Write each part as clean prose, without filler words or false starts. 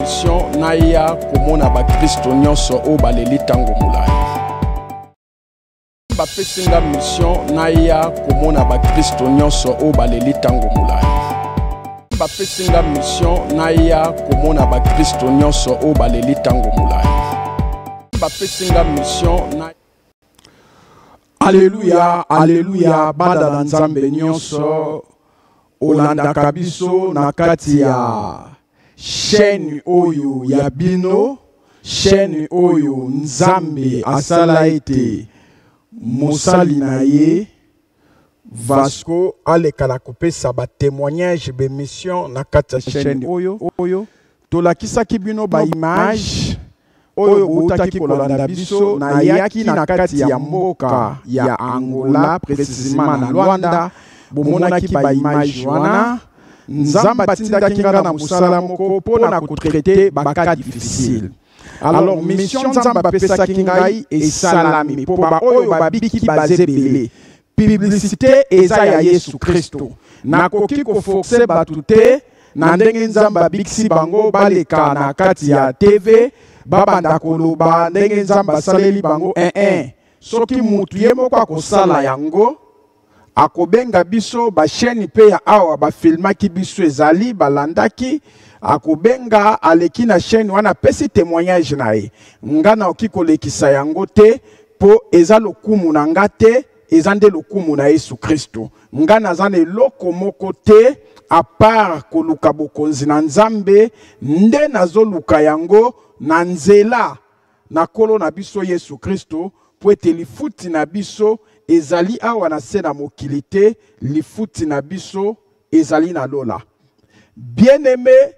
Mission naya komona bakristo nyonso oyo baleli ntango molai. Bapesi nga mission naya komona bakristo nyonso oyo baleli ntango molai. Bapesi nga mission naya komona bakristo nyonso oyo baleli ntango molai. Bapesi nga mission na Alleluia, alleluia, bana na Nzambe nyonso olandaka biso na kati ya chaîne oyo ya bino, chaîne oyo Nzambe asala ete mosali na ye Vasco aleka na kopesa ba témoignages, ba émissions na kati ya chaîne oyo. Oyo tolakisaki bino ba images oyo boutaki kolanda biso. Nayaki na kati ya mboka ya Angola, précisément na Luanda. Bomonaki ba images wana. Nzambe atindaki nga na mosala moko mpo na kotraiter ba cas difficile. Alors mission Nzambe apesaki ngai esalami, mpo baoyo babiki baza ebele. Publicité eza ya Yesu Kristo. Nakoki koforcer bato te na ndenge Nzambe abikisi bango baleka na kati ya TV babanda koloba ndenge Nzambe asaleli bango. Eh, soki mutu ye moko akosala yango, akobenga biso. Bachaîne mpe ya awa bafilmaki biso, ezali balandaki. Akobenga, aleki na chaîne wana, apesi témoignage na ye. Nga nakoki kolekisa yango te, mpo eza lokumu na nga te, eza nde lokumu na Yesu Kristo. Nga naza na eloko moko te à part koluka bokonzi na Nzambe, nde nazoluka yango na nzela na Nkolo na biso Yesu Kristo, mpo ete lifuti na biso ezali awa na se na mokili te, lifuti na biso ezali na lola. Bien-aimé,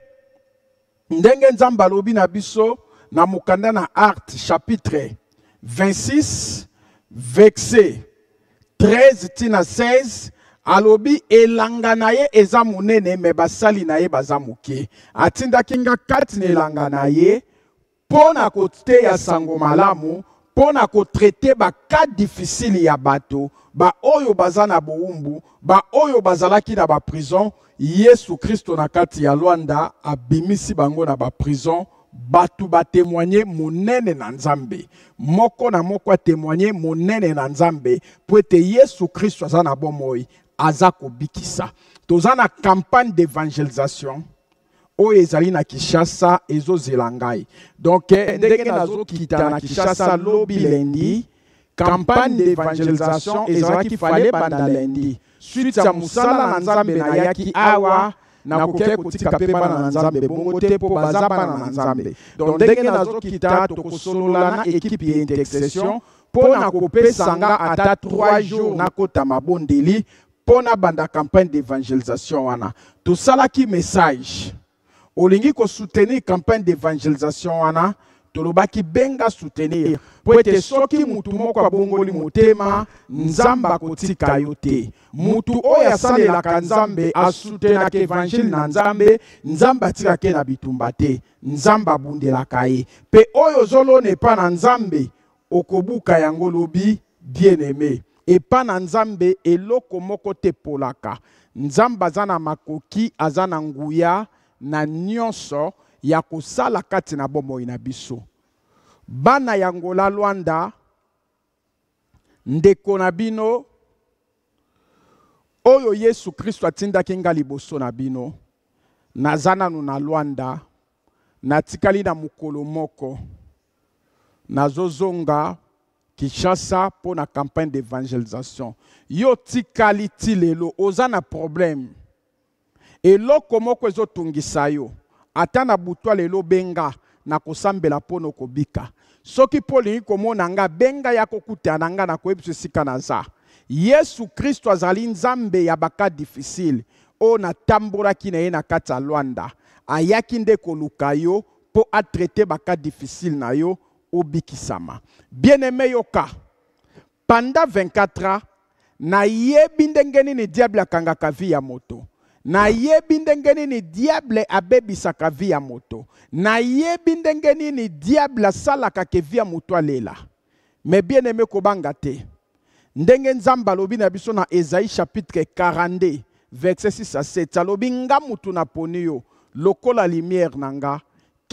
ndenge Nzambe alobi na biso na mokanda na Acte chapitre 26 verset 13 tina 16, alobi elanga na ye eza monene, me basali na ye baza moke. Atindaki nga kati na elanga na ye mpo na koteya sango malamu, mpo na kotraiter bacas difficile ya bato baoyo baza na bowumbu, baoyo bazalaki na baprison. Yesu Kristo na kati ya Lwanda abimisi bango na baprison. Bato batémoigner monene na Nzambe, moko na moko atémoigner monene na Nzambe, mpo ete Yesu Kristo aza na bomoi, aza kobikisa. Toza na campagne d'évangélisation oyo ezali na Kinshasa, ezozela ngai. Donc ndenge nazokita na Kinshasa lobi lundi, campagne d'évangélisation ezalaki fale banda lundi. Suite ya mosala na Nzambe nayaki awa, nakoki kotika mpe bana na Nzambe bongo te, mpo baza bana na Nzambe. Donc ndenge nazokita, tokosolola na équipe ya intercession mpo na kopesa nga ata 3 jours nakota mabondeli mpo na banda campagne d'évangélisation wana. Tosalaki message: olingi kosoutenir campagne d'évangélisation wana, tolobaki benga, soutenir, mpo ete soki mutu moko abongoli motema, Nzambe akotika yo te. Mutu oyo asalelaka Nzambe, asoutenaka évangile na Nzambe, Nzambe atikaka ye na bitumba te, Nzambe abundelaka ye. Mpe oyo ozolona epa na Nzambe, okobuka yango lobi. Bien aimé, epa na Nzambe eloko moko te epolaka. Nzambe aza na makoki, aza na nguya na nyonso ya kosala kati na bomoi na biso. Bana ya Ngola Lwanda, ndeko na bino oyo Yesu Kristo atindaki nga liboso na bino, naza nanu na Lwanda, natikali na mokolo moko, nazozonga Kinshasa mpo na campagne d'évangélisation. Yo tikali ti lelo oza na problème, eloko moko ezotungisa yo, ata na butwa lelo, benga, nakosambela mpo na okobika. Soki mpo olingi komona nga, benga, ya kokutana na nga, nakoyebisa esika naza. Yesu Kristo azali Nzambe ya bacas difficile. Oyo natambolaki na ye na kati ya Lwanda, ayaki nde koluka yo mpo atraiter bacas difficile na yo, obikisama. Bien aimé, yoka, pendant 24 ans nayebi ndenge nini diable akangaka vie ya moto, nayebi ndenge nini diable abebisaka vie ya moto, nayebi ndenge nini diable asalaka ke vie ya moto alela. Mais bien aimé, kobanga te. Ndenge Nzambe alobi na biso na Esaïe chapitre 42 verset 6 à 7, alobi: "Nga mutu naponi yo lokola lumière na nga."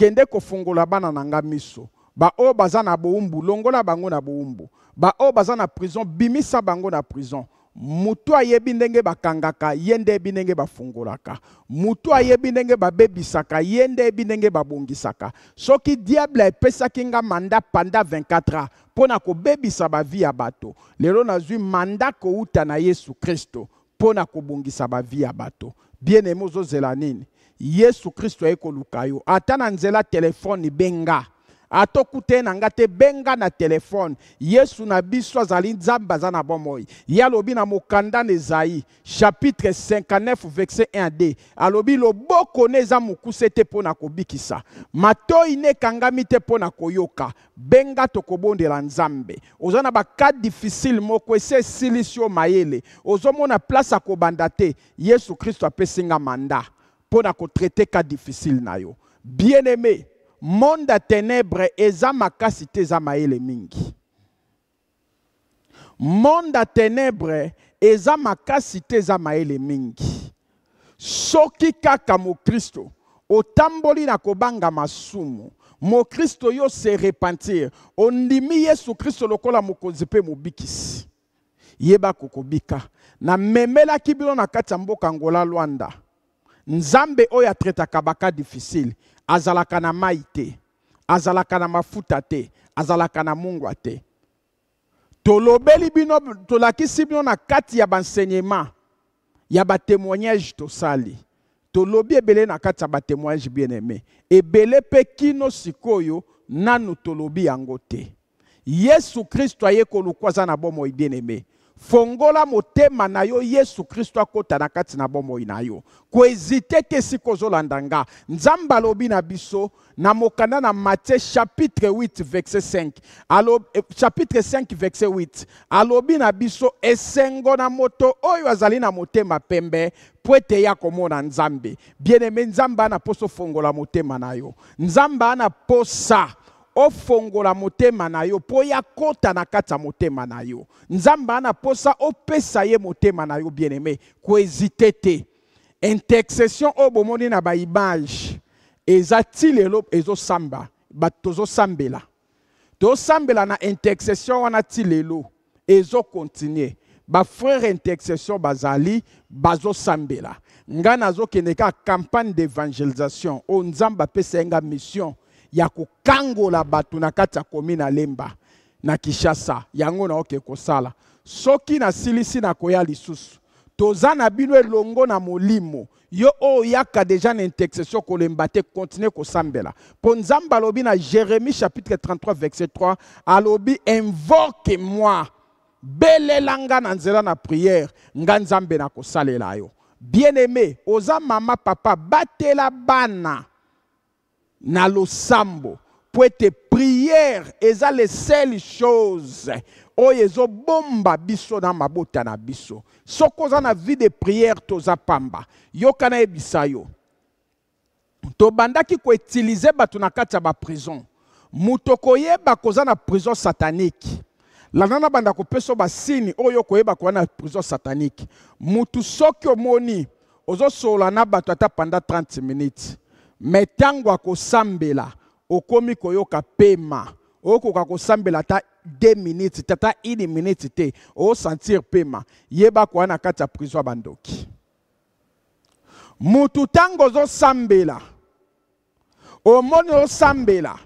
Kende kofungola bana na nga miso. Baoyo baza na bowumbu, longola bango na bowumbu. Baoyo baza na prison, bimisa bango na prison. Mutu ayebi ndenge bakangaka, ye nde ayebi ndenge bafungolaka. Mutu ayebi ndenge babebisaka, ye nde ayebi ndenge babongisaka. Soki diable epesaki nga mandat pendant 24 ans mpo na kobebisa ba vie ya bato, lelo nazwi mandat kowuta na Yesu Kristo mpo na kobongisa ba vie ya bato. Bien aime, ozozela nini? Yesu Kristo aye koluka yo. Ata na nzela telefone, benga. Ata okute na nga te, benga na telefone. Yesu na biso azali Nzambe, aza na bomoi. Ye alobi na mokanda na Esaïe chapitre 59 verset 1 à 2, alobi loboko ne eza mokuse te mpo na kobikisa, matoi ne ekangami te mpo na koyoka. Benga, tokobondela Nzambe. Oza na ba cas difficile moko, esi esilisi yo mayele, ozomona place akobanda te. Yesu Kristo apesi nga mandat mpo na kotraiter cas difficile na yo. Bien aimé, monde ya ténèbre eza makasi te, eza mayele mingi. Monde ya ténèbre eza makasi te, eza mayele mingi. Soki kaka mokristo otamboli na kobanga masumu, mokristo yo se repentir, ondimi Yesu Kristo lokola mokonzi mpe mobikisi, yeba kokobika. Namemelaki bino na kati ya mboka Angola, Luanda. Nzambe oyo atraitaka ba cas difficile azalaka na mai te, azalaka na mafuta te, azalaka na mungwa te. Tolobeli bino, tolakisi bino na kati ya baenseignement ya batémoignage tosali. Tolobi ebele na kati ya batémoignage, bien aimé. Ebele mpe kino sikoyo nanu tolobi yango te. Yesu Kristo aye koluka aza na bomoi. Bien aimé, fongola motema na yo, Yesu Kristo akota na kati na bomoi na yo. Kohésiter te esika ozolanda nga. Nzambe alobi na biso na mokanda na Matthieu chapitre 8 verset 5, alobi, chapitre 5 verset 8, alobi na biso: esengo na moto oyo azali na motema pembe, po ete ya komona Nzambe. Bien aimé, Nzambe ana posa ofongola motema na yo. Nzambe ana posa ofongola motema na yo mpo ya kota na kati ya motema na yo. Nzambe ana posa opesa ye motema na yo. Bien aimé, kohésiter te. Intercession oyo bomoni na baimage eza ti lelo ezosamba. Bato tozosambela, tosambela na intercession wana ti lelo ezocontinuer. Bafrère intercession bazali bazosambela. Ngai nazokende kaka campagne d'évangélisation oyo Nzambe apesa ye nga mission ya kokangola bato na kati ya commune Lemba na Kinshasa. Yango naoke kosala. Soki nasilisi, nakoya lisusu. Toza na bino elongo na molimo. Yo oyo oyaka déjà na intercession, kolemba te, continue kosambela, mpo Nzambe alobi na Jérémie chapitre 33 verset 3, alobi: invoque moi, belela nga na nzela na prière, nga Nzambe nakosalela yo. Bien aimé, oza mama, papa, batela bana na losambo, po ete prière eza le seule chose oyo ezobomba biso na mabota na biso. Soki oza na vie de prière, toza pamba. Yoka, nayebisa yo, tobandaki koutiliser bato na kati ya baprison. Moto koyeba koza na prison satanique, landa na banda kopesa basigne oyo koyeba koza na prison satanique. Mutu soki omoni ozosolola na bato ata pendant 30 minutes, mais ntango akosambela okomi koyoka pema, okoka kosambela ata 2 minutes te, ata 1 minute te, osentir pema, yeba koya na kati ya prison ya bandoki. Mutu ntango ozosambela, omoni osambela,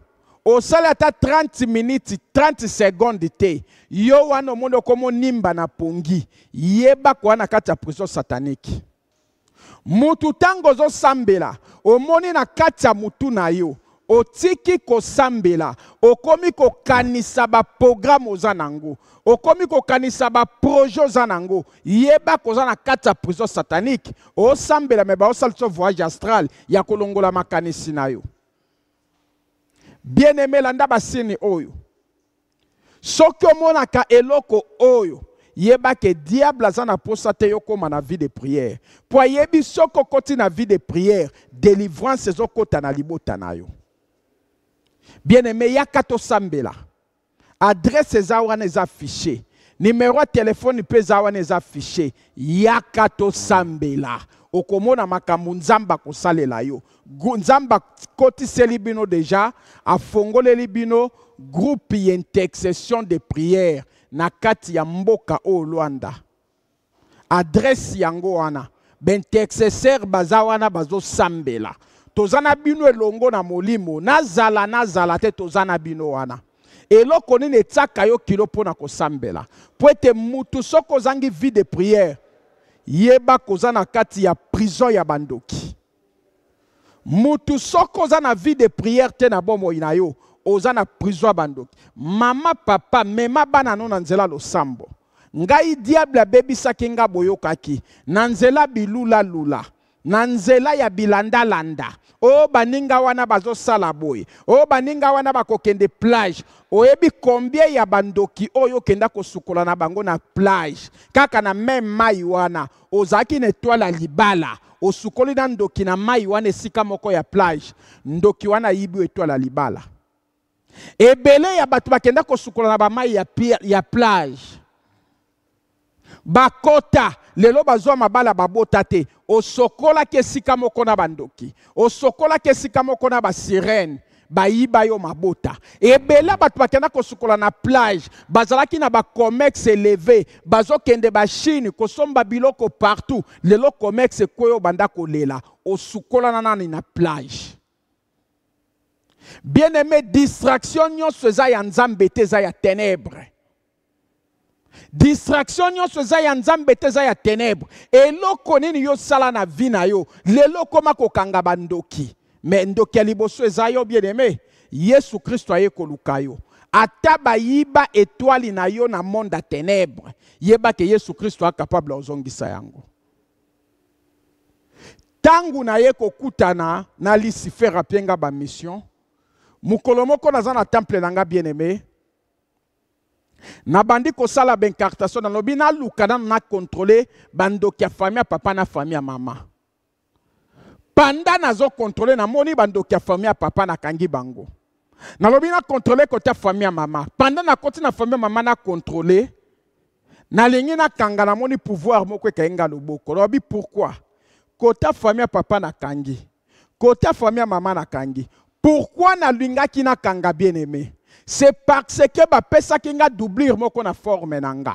osali ata 30 minutes, 30 secondes te, yo wana omoni okoma onimba na pongi, yeba koya na kati ya prison satanique. Mutu ntango ozosambela, omoni na kati ya mutu na yo otiki kosambela, okomi kokanisa baprogramme oza nango, okomi kokanisa baprojet oza nango, yeba koza na kati ya prison satanique. Osambela mais baosalisa voyage astral ya kolongola makanisi na yo. Bien aimé, landa basigne oyo. Soki omonaka eloko oyo, yeba ke diable aza na posa te yokóma na vie de prière, mpo ayebi soki okoti na vie de prière, délivrance ezokɔta na libota na yo. Bien aimé, yaka tosambela. Adresse eza wana, eza affiché. Numéro ya telefone mpe eza wana, eza affiché. Yaka tosambela. Okomona makambo Nzambe akosalela yo. Nzambe akotiseli bino deja, afongoleli bino groupe ya intercession de prière na kati ya mboka oyo Luanda. Adresse yango wana, baintercesseur baza wana bazosambela. Toza na bino elongo na molimo, nazala nazala te, toza na bino wana. Eloko nini etiaka yo kilo mpo na kosambela? Mpo ete mutu soki ozangi vie de prière, yeba koza na kati ya prison ya bandoki. Mutu soki oza na vie de prière te na bomoi na yo, oza na prison ya bandoki. Mama, papa, mema bana no na nzela losambo. Ngai diable abebisaki nga, boyokaki na nzela bilula-lula, na nzela ya bilanda-landa. O baninga wana bazosala boye, o baninga wana bakokende plage. Oyebi combien ya bandoki oyo okenda kosukola na bango na plage, kaka na même mai wana ozalaki na étoile ya libala, osukoli na ndoki na mai wana esika moko ya plage, ndoki wana ayibi étoile ya libala. Ebele ya bato bakenda kosukola na bamai ya plage, bakota lelo bazwa mabala babota te. Osokolaki esika moko na bandoki, osokolaki esika moko na basirene, bayiba yo mabota. Ebele bato bakenda kosukola na plage, bazalaki na bacomex élevé, bazokende bachine kosomba biloko partout. Lelo comex ekweyo, banda kolela. Osukola na nani na plage? Bien-aimé, distraction nyonso eza ya Nzambe te, eza ya ténèbre. Distraction nyonso eza ya Nzambe te, eza ya ténèbre. Eloko nini yosala na vie na yo lelo okoma kokanga bandoki? Me ndoki ya liboso eza yo. Bien-aimé, Yesu Kristo aye koluka yo. Ata bayiba étoile na yo na monde ya ténèbre, yeba ke Yesu Kristo acapable ozongisa yango. Ntango naye kokutana na Lucifer, apienga bamission. Mokolo moko naza na temple na nga, bien-aimé, nabandi kosala baincantation. Nalobi naluka nano nacontrôler bandoki ya famille ya papa na famille ya mama. Panda nazocontrôler, namoni bandoki ya famille ya papa, nakangi bango. Nalobi nacontrôler côté ya famille ya mama. Panda nakoti na famille ya mama, nacontrôler, nalingi nakanga, namoni pouvoir moko ekangi nga loboko. Nalobi pourquoi côté famille ya papa nakangi, côté famille ya mama nakangi? Pourquoi nalingaki nakanga? Bien aimé, c'est parce que bapesaki nga doublure moko na forme na nga.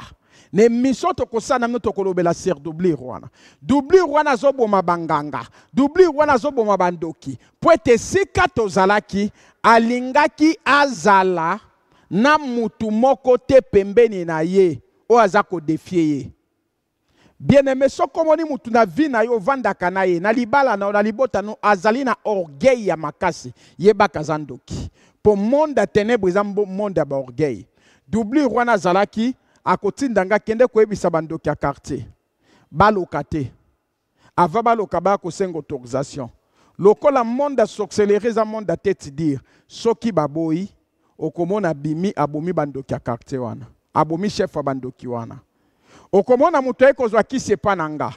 Na émission tokosala nano, tokolobela sur doublure wana. Doublure wana azoboma banganga, doublure wana azoboma bandoki, mpo ete esika tozalaki, alingaki azala na mutu moko te pembeni na ye oyo aza kodéfier ye. Bien-aimé, soki omoni mutu na vie na yo, ovandaka na ye na libala na yo, na libota no, azali na orgueil ya makasi, yebaka aza ndoki, mpo monde ya ténèbre eza monde ya baorgueil. Doublure wana azalaki akotinda nga kende koyebisa bandoki ya quartier baloka te. Avant baloka, baya kosenga autorisation. Lokola monde ya sorcellerie eza monde ya tête dure, soki baboyi, okomona bimi abomi bandoki ya quartier wana, abomi chef ya bandoki wana. Okomona moto aye kozwa kisi epa na nga,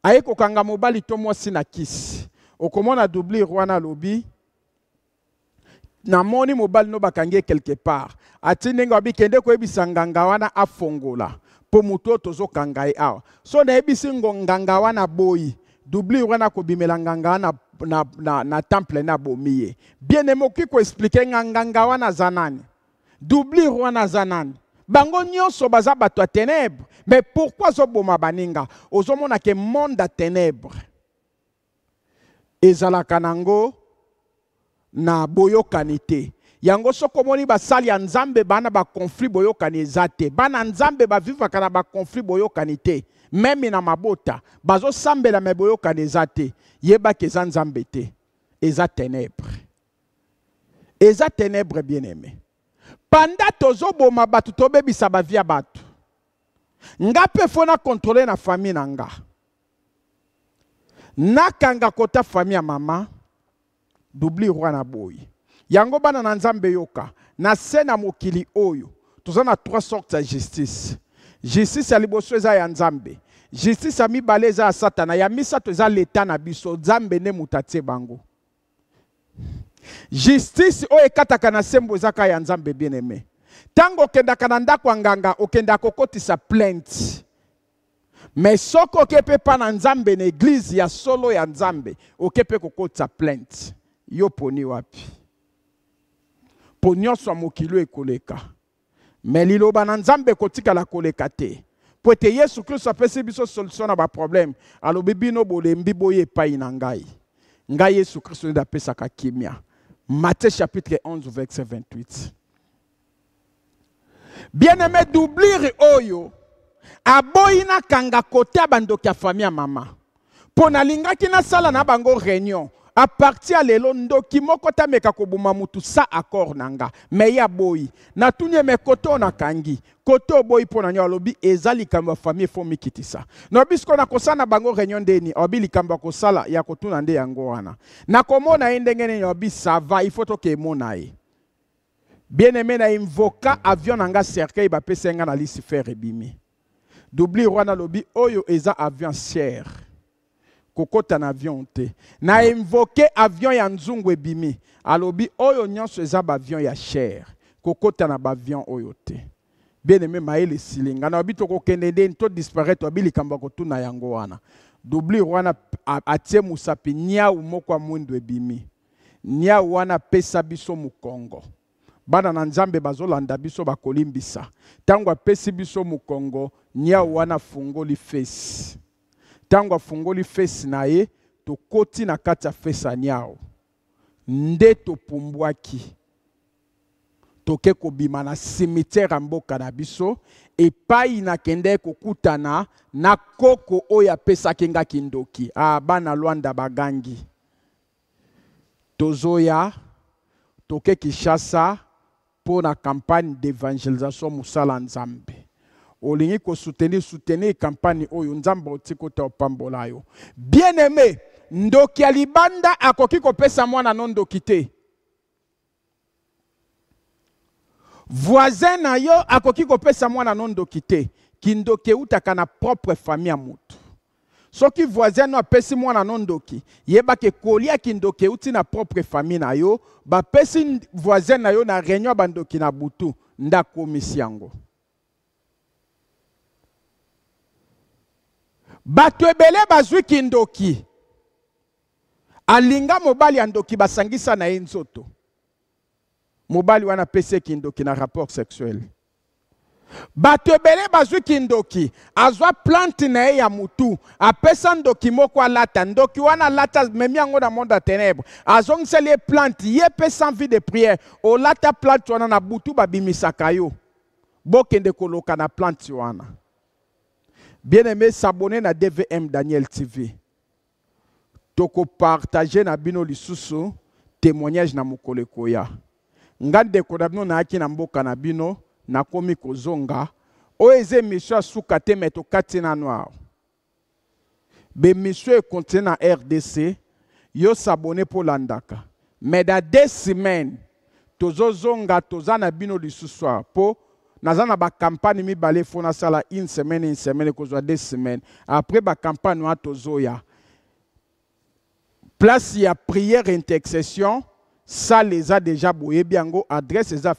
aye kokanga mobali to mwasi na kisi. Okomona doublure wana alobi: "Namoni mobali no bakangi ye quelque part." Ati ndenge wabi: "Kende koyebisa nganga wana afongola, mpo moto oyo tozokanga ye awa." So nayebisi ngo nganga wana boyi, doublure wana akobimela nganga wana na temple na abomi ye. Bien aimé, okoki koexpliquer nga nganga wana aza nani? Doublure wana aza nani? Bango nyonso baza bato ya ténèbre, mais pourquoi azoboma baninga? Ozomona ke monde ya ténèbre ezalaka nango na boyokani te. Yango soki omoni basali ya Nzambe bana baconflit, boyokani eza te. Bana Nzambe bavivaka na baconflit, boyokani te. Même na mabota bazosambela, me boyokani eza te, yebaki eza Nzambe te, eza ténèbre, eza ténèbre. Bien aimé, panda tozoboma bato, tobebisa bavie ya bato. Nga mpe faut nacontrôler na famille na nga, nakanga côté famille ya mama, doublure wana boye. Yango bana na Nzambe, yoka, na se na mokili oyo toza na trois sortes ya justice. Justice ya liboso eza ya Nzambe, justice ya mibale eza ya Satana, ya misato eza leta na biso. Nzambe nde moto atie bango. Justice oyo ekataka na sembo eza kaka ya Nzambe. Bien aimé, ntango okendaka na ndako ya nganga, okendaka kokotisa plainte. Mais soki oke mpe mpa na Nzambe na eglise ya solo ya Nzambe, oke mpe kokotisa plainte. Yo poni wapi? Mpo nyonso ya mokili oyo ekoleka, mais liloba na Nzambe ekotikala koleka te. Mpo ete Yesu Kristo apesi biso solution na ba problème. Alobi bino bolembi boye epai na ngai. Ngai Yesu Kristo nde apesaka kimia. Matthieu chapitre 11 verset 28. Bien-aimé, doublure oyo aboyi nakanga kote ya bandoki ya famille ya mama. Mpo nalingaki nasala na bango réunion. À partir ya lelo ndoki moko tameka koboma mutu sa accord na nga. Mais ye aboyi. Natuni ye, mais kote oyo nakangi, kote oboyi mpo na nini? Alobi eza likambo ya famille, fo mikitisa. Nayebi sikoyo nakosala na bango réunion ndeni? Alobi likambo ya kosala ya kotuna nde yango wana. Nakomona ye ndenge nini? Alobi ça va, il faut tokemona ye. Bien-aimé, na invoka avion na nga cercueil bapesa nga na Lucifer ebimi. Doublure wana alobi oyo eza avion cher. Kokota na avion te. Na invoke avion ya nzungu ebimi. Alobi oyo nyonso eza ba avion ya cher. Kokota na ba avion oyo te. Bien-aimé, mayele esili nga. Nalobi tokokende ndeni to disparaître, abi likambo ya kotuna yango wana. Doublure wana atie mosapi niau moko ya mwindu ebimi. Niau wana apesa biso mokongo. Bana na Nzambe bazolanda biso bakolimbisa. Tango apesi biso mokongo, niau wana afungoli fesi. Tango afungoli fesi na ye, tokoti na kati ya fesi ya niau. Nde topumbwaki. Toke kobima na cimetière ya mboka na biso, epai nakendeki kokutana na koko oyo apesaki nga kindoki. Ah, bana Luanda bagangi. Tozoya, toke Kinshasa mpo na campagne d'evangelisation mosala Nzambe. Olingi ko soutenir, soutenir campagne oyo Nzambe otika ota opambola yo. Bien aimé, ndoki ya libanda akoki kopesa mwana no ndoki te. Voisin na yo akoki kopesa mwana no ndoki te. Kindoki eutaka na propre famille ya mutu. Soki voisin no apesi mwana no ndoki, yeba ke kolia kindoki euti na propre famille na yo, bapesi voisin na yo na réunion ya bandoki na butu nde akomisi yango. Bato ebele bazwi kindoki. Alinga mobali ya ndoki, basangisa na ye nzoto. Mobali wana apesi ye kindoki na rapport sexuel. Bato ebele bazwi kindoki, azwa plante na ye ya mutu, apesa ndoki moko alata, ndoki wana alata, memi yango na monde ya ténèbres, azongiseli ye plante, ye pe sans vie de prière, olata plante wana na butu babimisaka yo. Bokende koloka na plante wana. Bien-aimé, s'abonner na DVM Daniel TV. Toko partager na bino lisusu témoignage na mokolo ekoya. Nga ndeko na bino nayaki na mboka na bino, nakomi kozonga. Oyo eza émission ya suka te, mais tokati nanu awa. B'émission ekontinue na RDC, yo s'abonner po landaka. Mais dans 2 semaines tozozonga, toza na bino lisusu awa po naza na ba campagne mibale fo nasala une semaine, une semaine ekozwa 2 semaines. Après ba campagne wana tozoya place ya prière intercession, salle eza déjà boyebi yango, adresse eza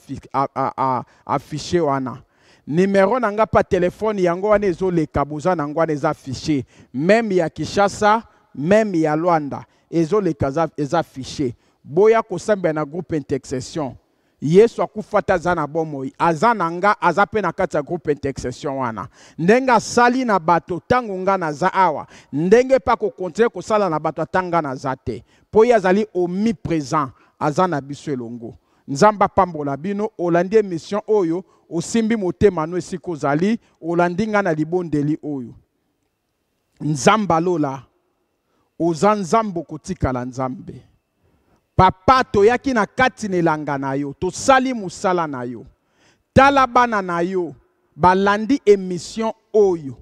affiché wana. Numéro na nga pa téléphone yango wana ezoleka, boza na yango wana eza affiché. Même ya Kinshasa, même ya Luanda ezoleka, eza affiché. Boya kosambela na groupe intercession. Yesu akufa te, aza na bomoi, aza na nga, aza pe na kati ya groupe intercession wana. Ndenge asali na bato tango nga naza awa, ndenge pe akokontinue kosala na bato ata nga naza te. Po ye azali omnipresent, aza na biso elongo. Nzambe apambola bino. Olandi emission oyo, osimbi motema no esika ozali, olandi nga na libondeli oyo. Nzambe alola, oza Nzambe, okotikala Nzambe. Papa, toyaki na kati na elanga na yo, tosali mosala na yo. Tala bana na yo balandi emission oyo.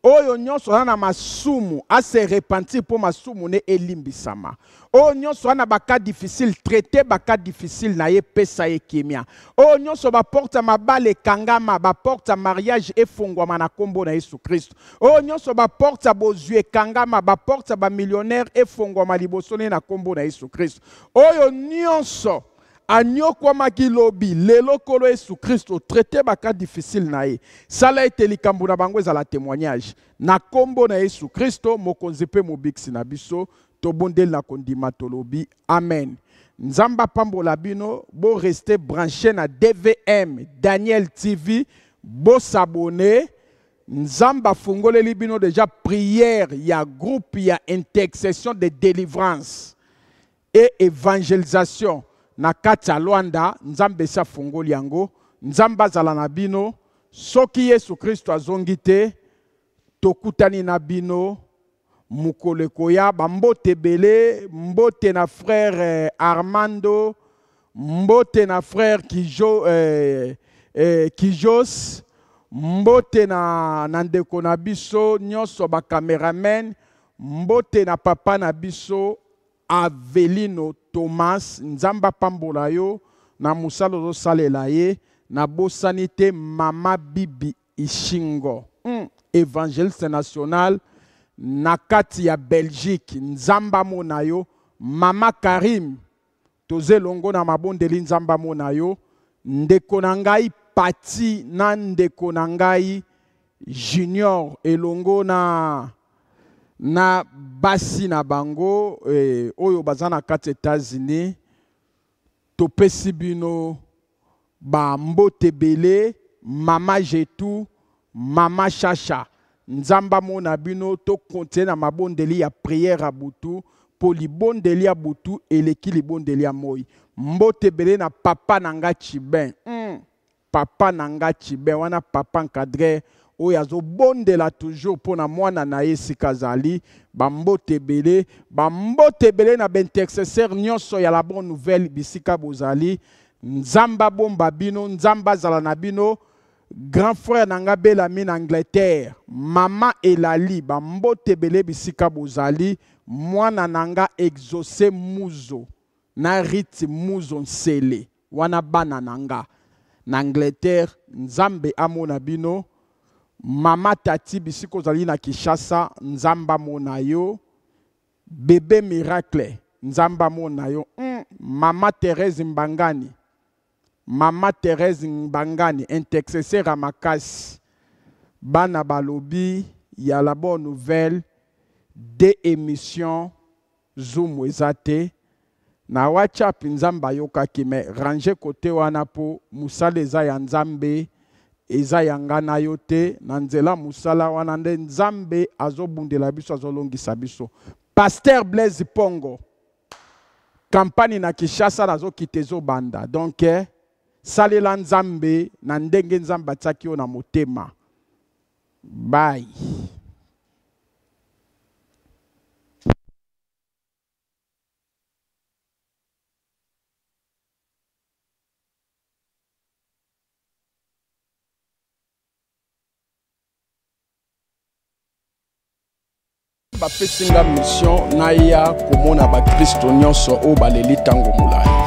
Oyo nyonso aza na masumu, a se repentir po masumu ne elimbisama. Oyo nyonso aza na ba cas difficile, traiter ba cas difficile na ye, pesa ye kimia. Oyo nyonso ba porte ya mabala ekangama, ba porte ya mariage efongwama na kombo na Yesu Kristo. Oyo nyonso ba porte ya bozwi ekangama, ba porte ya ba millionnaire efongwama liboso ne na kombo na Yesu Kristo. Oyo nyonso Anyokwamaki lobi, lelo Nkolo Yesu Kristo, traite ba cas difficile na ye. Sala ete likambo na bango ezala temoignage. Na kombo na Yesu Kristo, Mokonzi mpe Mobikisi na biso, tobondeli na kondima tolobi amen. Nzambe apambola bino, bo rester branche na DVM Daniel TV, bo s'abonner. Nzambe afungoleli bino dejà prière ya groupe ya intercession de delivrance et evangelisation na kati ya Luanda, Nzambe esi afungoli yango. Nzambe azala na bino. Soki Yesu Kristo azongi te, tokutani na bino mokolo ekoya. Ba mbote ebele, mbote na frère Armando, mbote na frère Kijo, eh, eh, Kijos, mbote na, na ndeko na biso nyonso ba cameraman, mbote na papa na biso Avelino Thomas, Nzambe apambola yo na mosala ozosalela ye. Nabosani te mama Bibi Ishingo, evangeliste national na kati ya Belgique, Nzambe amona yo. Mama Karim, toza elongo na mabondeli, Nzambe amona yo. Ndeko na ngai Patty na ndeko na ngai Junior elongo na na basi na bango eh, oyo baza na kati Etats-Unis, topesi bino ba mbote ebele. Mama Jetu, Mama Shasha, Nzambe amona bino. To continuer na mabondeli ya prière ya butu, po libondeli ya butu eleki libondeli ya moi. Mbote ebele na papa na nga Chibin. Papa na nga Chibin wana, papa encadreur oyo azobondela toujours mpo na mwana na ye esika azali. Bambote ebele, bambote ebele na baintercesseur nyonso ya la bonne nouvelle bisika bozali. Nzambe abomba bino, Nzambe azala na bino. Grand frère na nga Bellamy na Angleterre, mama Elali, bambote ebele bisika bozali. Mwana na nga Exaucé Muzo na Rit Muzo Nsele, wana bana na nga na Angleterre, Nzambe amona bino. Mama Tati bisika ozali na Kinshasa, Nzambe amona yo. Bebe Miracle, Nzambe amona yo. Mama Therese Mbangani, Mama Therese Mbangani, intercesseur ya makasi. Bana balobi ya la bonne nouvelle, deux émissions Zoom eza te na WhatsApp, Nzambe ayokaki, mais range kote wana po mosala eza ya Nzambe, eza ya nga na yo te. Na nzela mosala wana nde Nzambe azobundela biso, azolongisa biso. Pasteur Blaise Pongo, campagne na Kinshasa nazokita ezobanda, donc salela Nzambe na ndenge Nzambe atiaki yo na motema. Bye. Bapesi nga mission naya komona bakristo nyonso oyo baleli ntango molai.